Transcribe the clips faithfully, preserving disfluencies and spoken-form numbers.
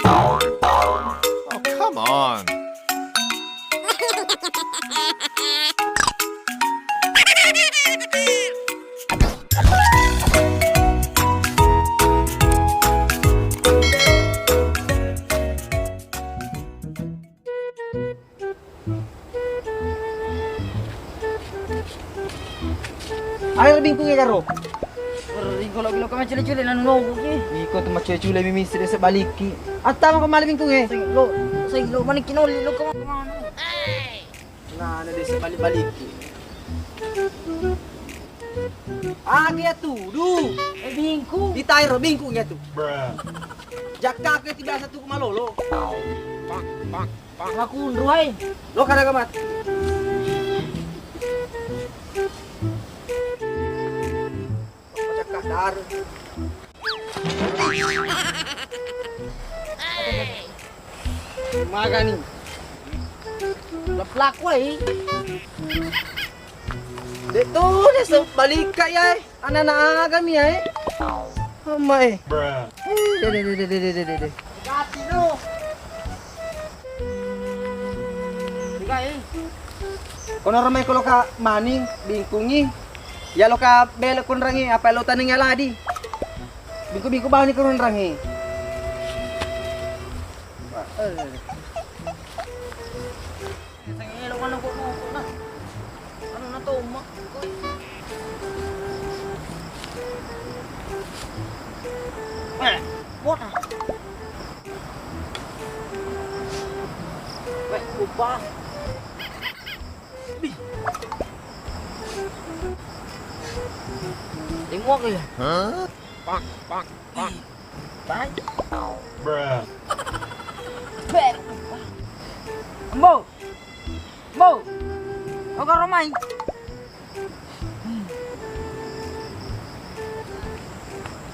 Oh, come on. Ayo, bingkungnge garo. Ri, kalau, kalau kau cule-cule nanu noku ki. Iko tu macule-cule mi misi desa baliki. Atta mako mali bingkungnge. Sai lo, sai lo, mana kinoli lo kau kemana? Nah, ada desa balik-baliki. Agi atu, du. Eh, bingkung. Ditairo bingkung ya tu. Jakka aku itu biasa tu malolo. Aku unru hai. Lo kada gamat. Pecah kasar. Magani. Leplak wai. Dek tu, dek sebalika ya, eh. Anak-anak agami ya, eh. Amma, eh. Eh, dek, dek, dek. Gati tu. Tiga, eh. Kono romai ko loka maning, bingkungi. Ya loka bele konrangi, apa lo taneng ya ladi. Bingku-bingku bani konrangi. Wah, eh. Sengelo mana kok mau kok nah. Anu na tomak. Eh, buat ah. Weh, lupa. Bih. Lingua ke ya? Hah? Pak, pak, pak. Bye. Bruh. Ambo. Ambo. Kau karo mai.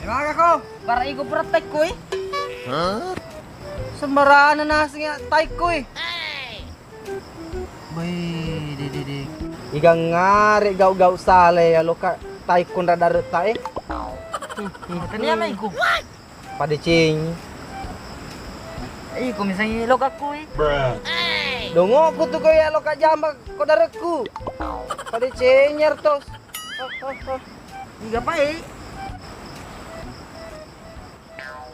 Emang aku? Bara iku praktek kui. Hah? Sembarang nasi tai kui. Wei, de, de, de. Iga ngare gau-gau sale ya loka tai konra daretta e. Tania mai ku. Pada ceng. Iko misalnya loka kui. Dongo ku tu ko ya loka jamba ko darekku. Pada ceng nyertos. Iga pai.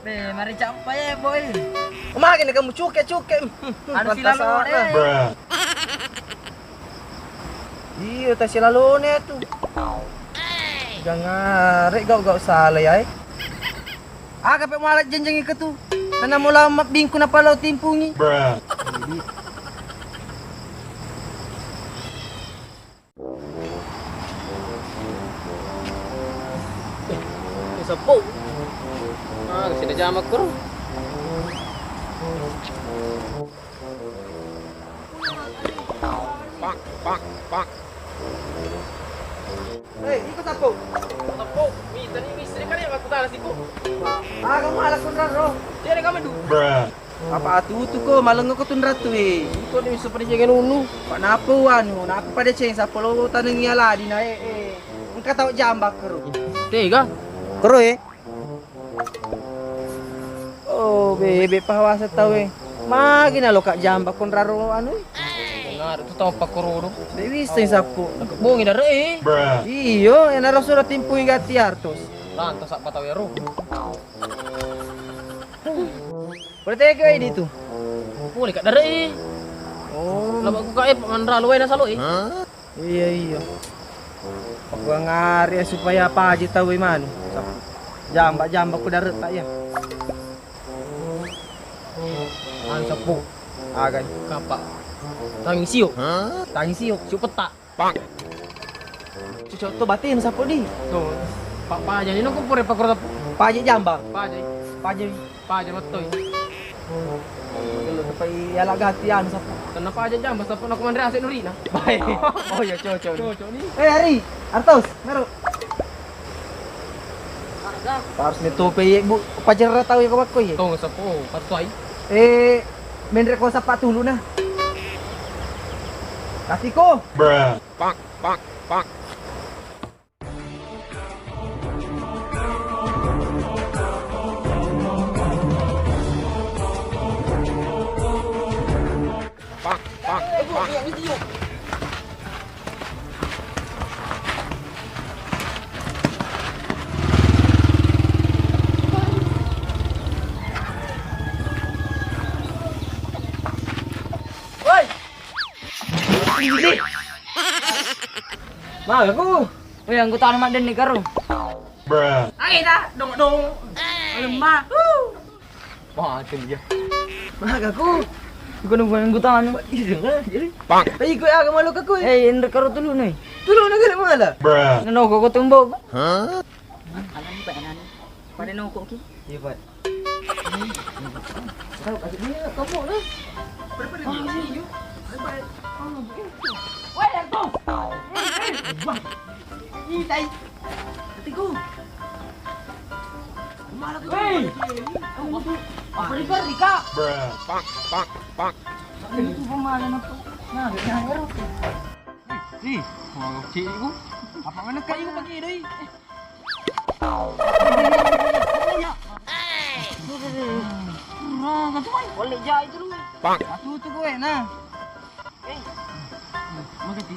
Be, mari cappa ya, boy. Magi ni kamu cuke-cuke. Ada silalone. Iyo, ta silalone tu. Jangan rek gau-gau salah ya, eh. Aga pe mala jenjeng ke tu. Tanah mula bingku napa lo timpungi. Eh, eh, seppo. Ah, sini jama kuru. Pak, pak, pak. Eh, iko seppo. Seppo, mita ni mistri kali ya, aku tara siku. Aga mala kunraro. Dia ada kamu du. Apa atutu ko, malengo ko tunratu e. Iko de miso pada jengen unu. Pak napa wanu, napa pada ceng sapolo tanengi aladi na e, eh. Engka tau jambak kero. Tega? Kero e. Oh, bebe pahawasa tau e. Magi na loka jambak konraro anu e. Dengar tu tau pakorodo. De wisseng sappo. Bongi dare e. Iyo, enaro sura timpui gati artos. Lantas apa tau ero. Pura tega idi tu. Pura ka dare. Oh. Lama ku kae manralo wae nasalo e. Iya, iya. Aku ngari supaya apa aja tahu manu. Jamba-jamba ku dare tak ya. Anu sapu. Agai. Kapa. Tangi sio. Tangi sio. Sio petak. Pak. Cocok to batin sapo di. To. Pak paja ni nongko pura pakoro sapo. Paja jamba. Paja. Paja. Paja mattoi. Kalau tepai ala gati anu sapo. Tenna paja jamba sapo nak mandre ase nurina. Baik. Oh ya cocok. Cocok ni. Eh Ari, Artos, mero. Harus ni tope ye bu pajarra tau ya kawakko ye. Tong sapo, patuai. Eh, menre ko sapa tulu nah. Katiko. Pak, pak, pak. Magaku. Weh, anggotana maddenni karo. Ayo ta, dong-dong. Lemah. Wah, itu dia. Magaku. Bukan, bukan anggotana. Iya, jadi. Pak. Tapi kau agak malu ke kau. Eh, enre karo tulu nih. Tulu nak kena malah. Nano kau, kau tembok. Hah? Alani, Pak, alani. Pada nongkrong ki? Iya, Pak. Tahu, kasih dia, kamu lah. Pada-pada dia, sini, yuk. Pada-pada. Woi, aku. Wah. Ih, tai. Hatiku. Malah tuh. Hei. Kamu tuh. Apa di, Pak, di, Kak? Pak, pak, pak. Ini tuh pemahaman apa? Nah, nah, error. Ih, mau kecil, Bu. Apa mana kayu pakai doi? Nah, kan tuh, Bang. Boleh jadi itu lu. Pak. Aku tuh gue, nah. Eh. Mau ganti.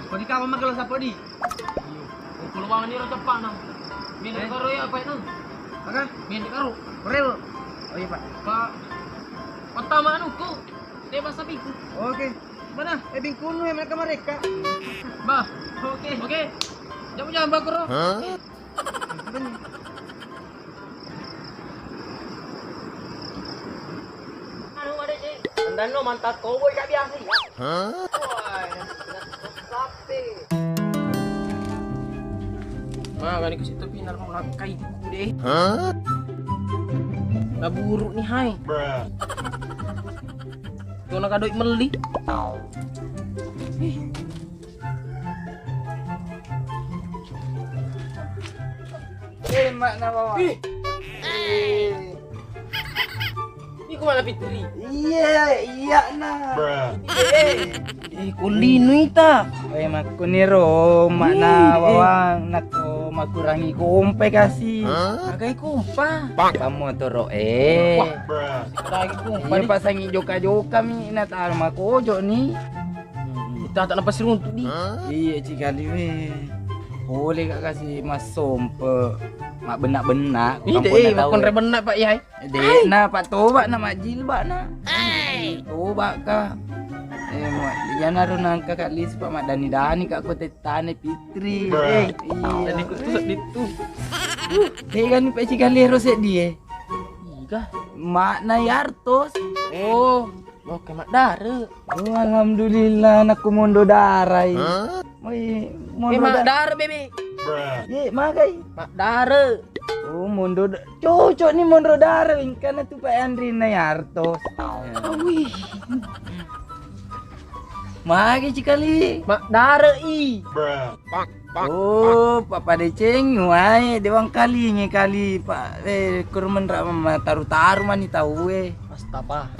Pagi kapan makan lo sapo di? Iya. Kalau bangun ni orang cepat nah. Minta karo ya apa itu? Apa? Minta karo. Rel. Oh iya, Pak. Pak. Pertama anu ku. Dia bahasa bingku. Oke. Mana? Eh, bingkunu yang mereka mereka. Bah. Oke. Oke. Jangan jangan bakar. Hah? Anu ada je. Andano mantap koboi kak biasa ya. Hah? Wah, sapi. Magani kasi tu pinar langkai ku deh. Hah? Naburu ni hai. Bruh. Tona kadoi melli. Eh, mak na bawa. Ih. Eh. Iko mana Fitri? Iya, iya na. Eh, eh, kulinu ita. Eh, makkuniro mak na bawang nako makurangi kompe kasi. Magai kompa. Pamotoro eh. Lagi kompa. Iya, pasangi joka-joka mi na taro makojo ni. Tata napasiruntu di. Iya, cikali we. Boleh kak kasi massompe. Mak benak-benak. Ih, deh, makonre benak pak yai. Dek na pak toba na majilbak na. Toba kak. Eh, mak jana ro nangka kak lisu pak mak dani-dani kak ko tettane Fitri. Eh, iya. Dani kutu sedih tuh. Dek kan pak cikali ro sedih eh. Iga. Mak na yartos. Oh. Oke, maddare. Oh, alhamdulillah, nakku mondo darai. Hah? Moi, eh, mondo da- maddare, bebe. Ye, magai? Maddare. Oh, mondo da- cocok ni monro dara, engkana tu Pak Andri na yartos. Wih. Magi cikali. Maddare i. Oh, pappadeceng wae dewang kalinge kali, Pak. Eh, kurmenra mataru-taru mani tau e. Astapa.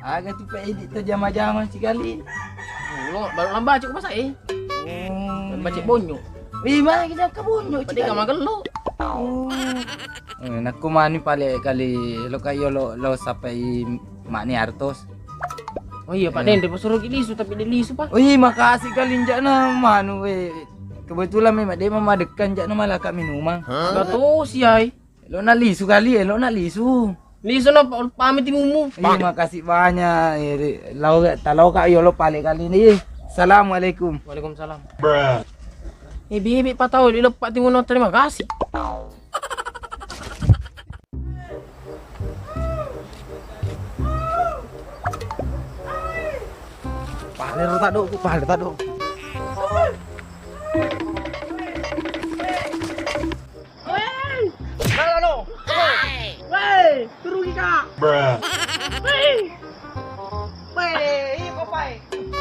Aga tu Pak Edi to jama-jama cikali. Lo baru lambace ko masa e. Oh. Lambace bonyo. Wih, magi jaka bonyo cikali. Pada magello. Oh. Eh, nakko mani pale kali lo kayo lo, lo sapai mani artos. Oh iya, Pak, den, dipasuruh ki lisu, tapi de lisu, Pak. Oh iya, makasih kali njak na manu we. Kebetulan memang de mamadekkan njak na malaka minumang. Hah? Gak tahu sih ai. Lo na lisu kali, eh, lo na lisu. Lisu na pa-, pamit imumu. Iya, makasih banyak. Eh, lao gak, talo kak, yo lo pale kali ni. Assalamualaikum. Waalaikumsalam. Eh, bibi patau di lepak timuno, terima kasih. Pale ro tado, ku pale tado. Wei! Lalo, no. Wei, turugi ka. Wei. Wei, iko pai.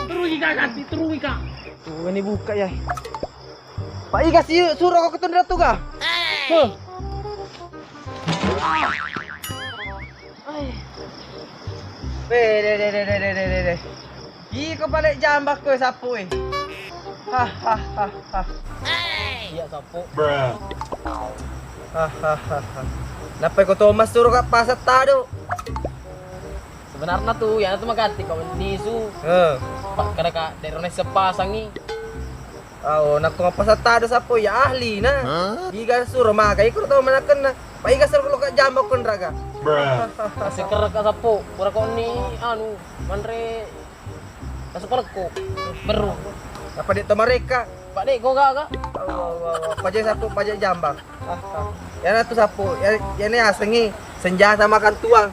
Turugi ka, ganti, turugi ka. Tuh, ini buka ya. Pak Iga si suro ko ketunda tu ga? Huh. Ai. Be, de, de. Iko pale jambak ko sapu e. Hahaha. Iya sapu. Hahaha. Nappa ko Thomas suro ka pasang tado. Sebenarnya tu, ya tu maganti kau lisu. Heeh. Pak kada ka dero ne sepasangi. Awo, nakko mappasang tado sappo, ya ahli na. Hah? Iga suro maka iko tau manakkenna. Pa iga suro loka jambak konraga. Sekerreka sappo, pura konni anu manre nasu palekko. Beru. Apa dek to mereka? Pak dek, kau gak gak? Pajak sappo, pajak jambang. Yana tu sappo, ya ini asengi senjata makan tuang.